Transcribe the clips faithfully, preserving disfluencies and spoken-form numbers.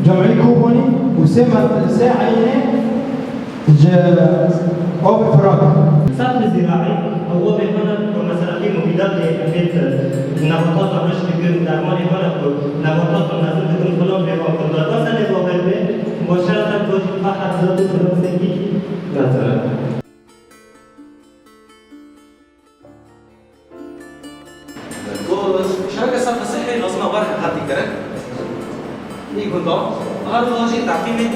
Cemî Kobanî û sê me-, sê eynê ji Avê Firat. Sehfê zîraî, ew wabê hene ku mesela vî mubîdatê em pê nebatatan reş dikin, dermanê hene ku nebatatan mezin dikin, filan pê wan ku derbasa lê bawer bê, başara te bajî ka hezatê filan sekî nezere. Ku şereke serf sihî lazim e were heqetî kirin. Nî gunda, her roja jî teqîmê,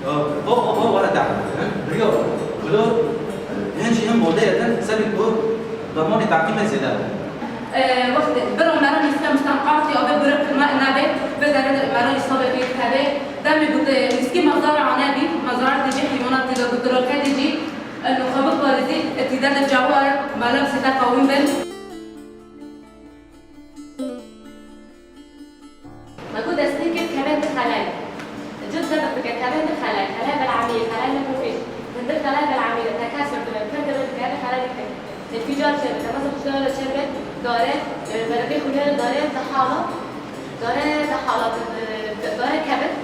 e, bo, bo, bo were teqîm kirin. Biriya, kulo, hin jî hin modeyê din, sebî ku dermanê teqîmê zêde be. E, wextê biro mera nîska mistanqatî avê biro kirma nabe, vê dere mera nîska be pêk hebe. Demê ku te nîskî mezara anebî, mezara tê cî heywanat tê de ku tu ro kedê cî, Eno xwe biparêzî, îtîdal e cawar, mala bi seta qawîm bin. Me got destpêkê kevend xelay. Cid zebr bike, kevend xelay, xelay belamiyê, xelay mikrofîj, hindir xelay belamiyê, teka sirtine, pir dibe, kevend xelay dike. Tepî car çêbe, tepasa kuştara çêbe, dare, e, berekê xulya dare, dehala, dare, dehala, e, dare kevend.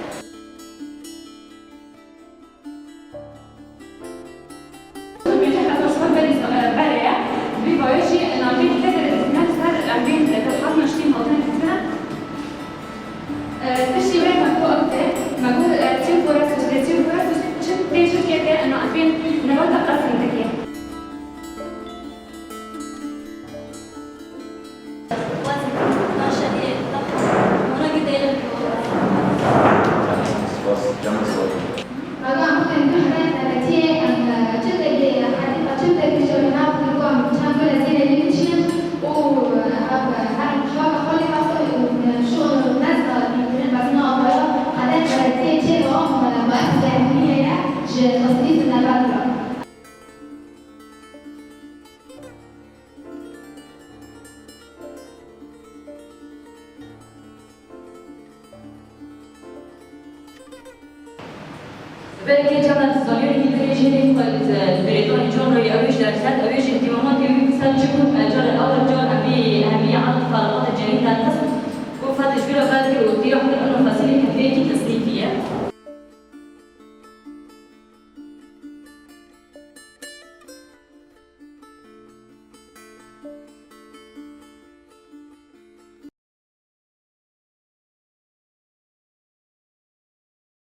Pêncî hezar sal berî, e, berê ye. Vî vayê jî navê kê de dizîne ser em bên de hatine ştî hatine dizîne. E, tiştê wê me ku akte, me got, e, çi forest, çi forest, çi tê çi kê te, ena em bên nebata qesim dike. Spas, cem spas. Valla em xwedên du hene xeletiyê, em, e, çi tevlê, e, hedîfa çi tevlê ji nav ku em çend gule zêde lê biçînin û, e, ev, e, her çawa xwe lê vexwe, e, şol nezda dîtin, bes na avaya, qede xeletiyê çê ve, e, ma ev zehmîye ye ji xistî zineber re. Belkî çanda zanîrî dîtirê jê lê xwe li Birêtanî John Roy ew ê ji derket, ew ê ji îhtîmamatê wî ser çi bû, e, carê awir car em bê ehemiya erd û xelqatê cenîn derxist, ku fetê ji bîra berkir û tîra xwe ino fesilê keviyekî di